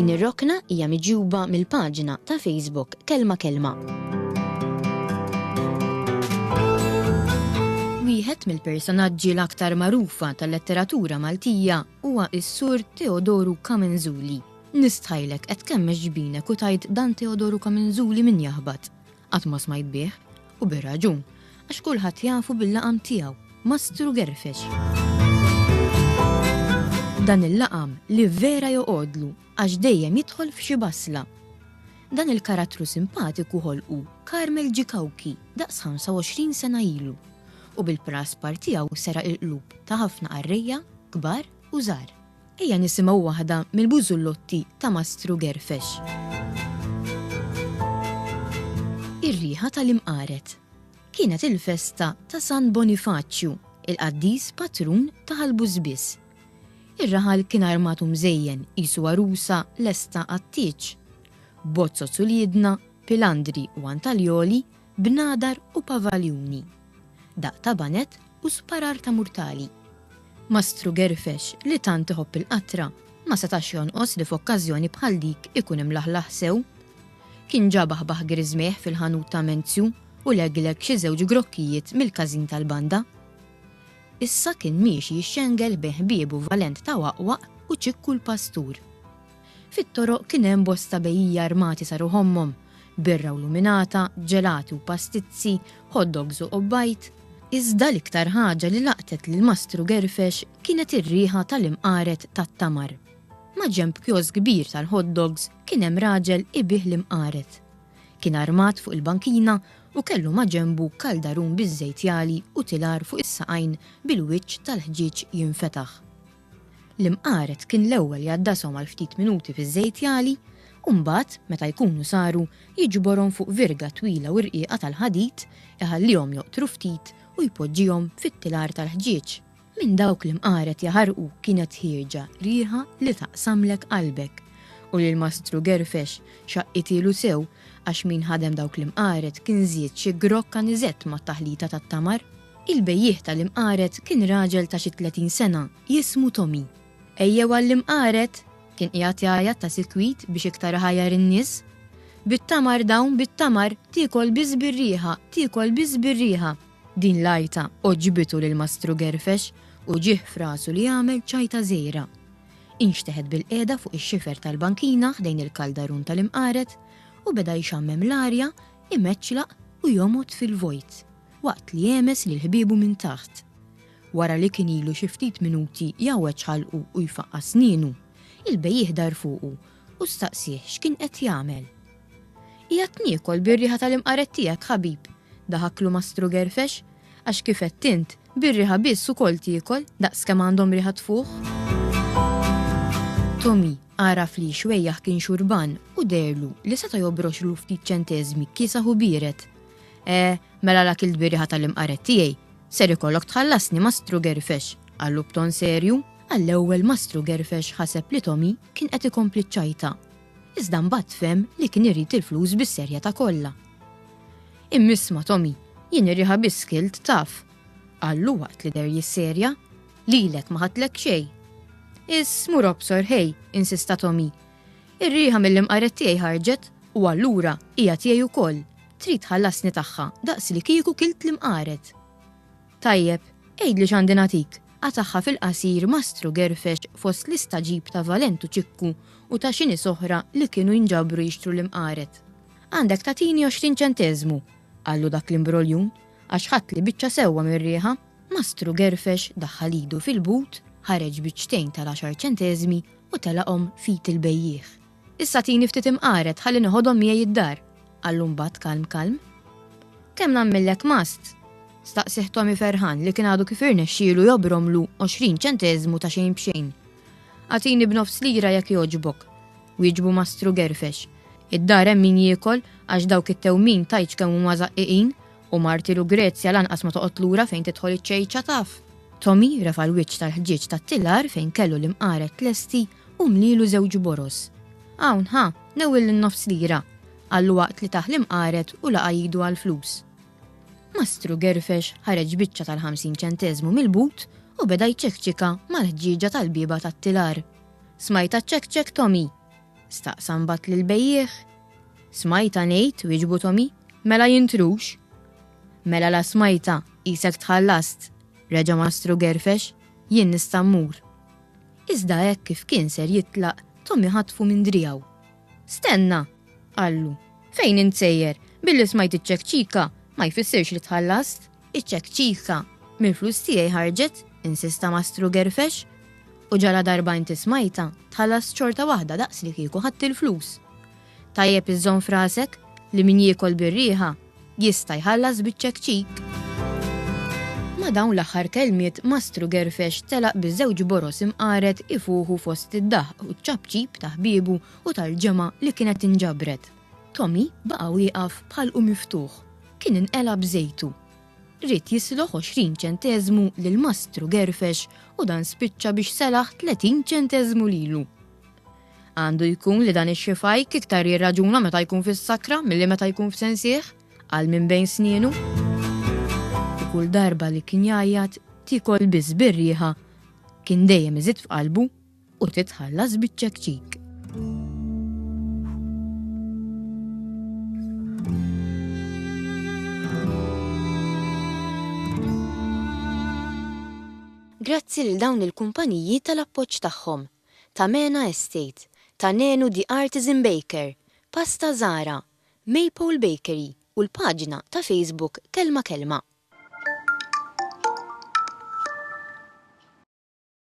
Din ir-rokna hija miġjuba mill-paġna ta' Facebook Kelma Kelma. Wieħed mill-personaġġi l-aktar magħrufa tal-letteratura Maltija huwa s-Sur Teodoru Camenzuli. Nistħajlek qed tkemmex ġbinek u tgħid dan Teodoru Camenzuli min jaħbat. Qatt ma smajt bih, u bir-raġun, għax kulħadd jafu bil-laqam tiegħu, Mastru Gerfex. Dan il-laqam li vera joqgħodlu għax dejjem jidħol f'xi basla. Dan il-karattru simpatiku ħolqu Carmel Gicauchi daqs 25 sena ilu u bil-praspar tiegħu seraq il-qlub ta' ħafna qarrejja kbar u żgħar. Ejja nisimgħu waħda mill-bużullotti ta' Mastru Gerfex. Ir-riħa tal-imqaret. Kienet il-festa ta' San Bonifaċju, il-qaddis patrun ta' Ħal Bużbież. Ir-raħal kien armat u mżejjen qisu għarusa lesta għat-tieġ. Bozzoz uliedna, pilandri u antaljoli, bnadar u pavaljuni. Daqq ta' baned u sparar ta' murtali. Mastru Gerfex, li tant iħobb il-qatra, ma setax jonqos li f'okkażjoni bħal dik ikun imlaħlaħ sew. Kien ġa baħbaħ griżmejh fil-ħanut ta' Menzju u legleg xi żewġ grokkijiet mill-każin tal-banda. Issa kien miexi jixxengel bejn ħbiebu Valent ta' Waqwaq u Ċikku l-Pastur. Fit-toroq kien hemm bosta bejjiegħa armati sa ruħ ommhom, birra u luminata, ġelati u pastizzi, hot dogs u qobbajt. Iżda l-iktar ħaġa li laqtet lil Mastru Gerfex kienet ir-riħa tal-imqaret tat-tamar. Maġenb kiosk kbir tal-hot dogs kien hemm raġel ibigħ l-imqaret. Kien armat fuq il-bankina u kellu maġenbu kaldarun biż-żejt jagħli u tilar fuq is-saqajn bil-wiċċ tal-ħġieġ jinfetaħ. L-imqaret kien l-ewwel jgħaddashom għal ftit minuti fiż-żejt jagħli u mbagħad, meta jkunu saru, jiġborhom fuq virga twila u rqiqa tal-ħadid, iħallihom joqtru ftit u jpoġġihom fit-tilar tal-ħġieġ. Minn dawk l-imqaret jaħarqu kienet ħierġa riħa li taqsamlek qalbek u lil Mastru Gerfex xaqqitielu sew għax min ħadem dawk l-imqaret kien żied xi grokk aniżett mat-taħlita tat-tamar. Il-bejjiegħ tal-imqaret kien raġel ta' xi 30 sena jismu Tommy. Ejjew għall-imqaret! kien qiegħed jgħajjat ta' sikwit biex iktar iħajjar in-nies. Bit-tamar dawn, bit-tamar, tiekol biss bir-riħa, tiekol biss bir-riħa! Din l-għajta għoġbitu lil Mastru Gerfex u ġieh f'rasu li jagħmel ċajta żgħira. Inxteħet bilqiegħda fuq ix-xifer tal-bankina ħdejn il-kaldarun tal-imqaret u beda jxammem l-arja, imeċċlaq u jomgħod fil-vojt. waqt li jehmes lil ħbiebu minn taħt. Wara li kien ilu xi ftit minuti jgħawweġ ħalqu u jfaqqa' snienu, il-bejjiegħ dar fuqu u staqsieh x'kien qed jagħmel. Qiegħed niekol bir-riħa tal-imqaret tiegħek, ħabib, daħaklu Mastru Gerfex, għax kif għedt int, bir-riħa biss ukoll tiekol daqs kemm għandhom riħa tfuħ. Tommy għaraf li x-xwejjaħ kien xurban u deherlu li seta' jobroxlu ftit ċenteżmi kiesaħ u biered. Eh, mela la kilt bir-riħa tal-imqaret tiegħi, ser ikollok tħallasni Mastru Gerfex, qallu b'ton serju. Għall-ewwel Mastru Gerfex ħaseb li Tommy kien qed ikompli ċ-ċajta. Iżda mbagħad fehem li kien irid il-flus bis-serjetà kollha. Imma isma' Tommy, jien ir-riħa biss kilt taf, qallu waqt li deher jisserja, lilek ma ħadtlek xejn. Iss, mur obsor ħej, insista Tommy. Ir-riħa mill-imqaret tiegħi ħarġet u allura hija tiegħi wkoll. Trid tħallasni tagħha daqs li kieku kilt l-imqaret. Tajjeb, għidli x'għandi nagħtik, qatagħha fil-qasir Mastru Gerfex fost l-istagħġib ta' Valent u Ċikku u ta' xi nies oħra li kienu jinġabru jixtru l-imqaret. Għandek tagħtini 20 ċenteżmu, qallu dak l-imbroljun, għax ħadtli biċċa sewwa mir-riħa. Mastru Gerfex daħħal idu fil-but, ħareġ biċċtejn tal-għaxar ċenteżmi u telaqhom f'id il-bejjiegħ. Issa tini ftit imqaret ħalli neħodhom miegħi id-dar, qallu mbagħad kalm kalm. Kemm nagħmillek mast? Staqsieh Tommy ferħan li kien għadu kif irnexxielu jobromlu 20 ċenteżmu ta' xejn b'xejn. Agħtini b'nofs lira jekk jogħġbok, wieġbu Mastru Gerfex. Id-dar hemm min jiekol għax dawk it-tewmin tgħidx kemm huma żaqqiqin u marti Lugrezja lanqas ma toqgħod lura fejn tidħol iċ-ċejċa taf. Tommy refa' l-wiċċ tal-ħġieġ tat-tilar fejn kellu l-imqaret lesti u mlielu żewġ boroż. Hawn, ħa, newwilli n-nofs lira, qallu waqt li tah l-imqaret u laqa' idu għall-flus. Mastru Gerfex ħareġ biċċa tal-50 ċenteżmu mill-but u beda jċekċikha mal-ħġieġa tal-bieba tat-tilar. Smajtha ċċekċek, Tommy! Staqsa mbagħad lill-bejjiegħ. Smajtha ngħid, wieġbu Tommy, mela jintrux. Mela la smajtha, qisek tħallast, reġa' Mastru Gerfex, jien nista' mmur. Iżda hekk kif kien ser jitlaq, Tommy ħatfu minn driegħu. Stenna! qallu. Fejn int sejjer? Billi smajt iċ-ċekċika, ma jfissirx li tħallast. Iċ-ċekċika mill-flus tiegħi ħarġet, insista Mastru Gerfex. U ġala darba inti smajtha, tħallast xorta waħda daqs li kieku ħadt il-flus. Tajjeb iżżomm f'rasek li min jiekol bir-riħa jista' jħallas biċ-ċekċik. Ma' dawn l-aħħar kelmiet Mastru Gerfex telaq biż-żewġ boroż imqaret ifuħu fost id-daħq u ċ-ċapċip ta' ħbiebu u tal-ġemgħa li kienet inġabret. Tommy baqa' wieqaf b'ħalqu miftuħ. Kien inqela' b'żejtu. Ried jisloħ 20 ċenteżmu lil Mastru Gerfex u dan spiċċa biex selaħ 30 ċenteżmu lilu. Għandu jkun li dan ix-xifajk iktar jirraġuna meta jkun fis-sakra milli meta jkun f'sensih, qal minn bejn snienu. U kull darba li kien jgħajjat tiekol biss bir-riħa, kien dejjem iżid f'qalbu u titħallas biċ-ċekċik. Grazzi lil dawn il-kumpaniji tal-appoġġ tagħhom, Ta' Mena Estate, Ta' Nenu The Artisan Baker, Pasta Zara, Maypole Bakery u l-paġna ta' Facebook Kelma Kelma.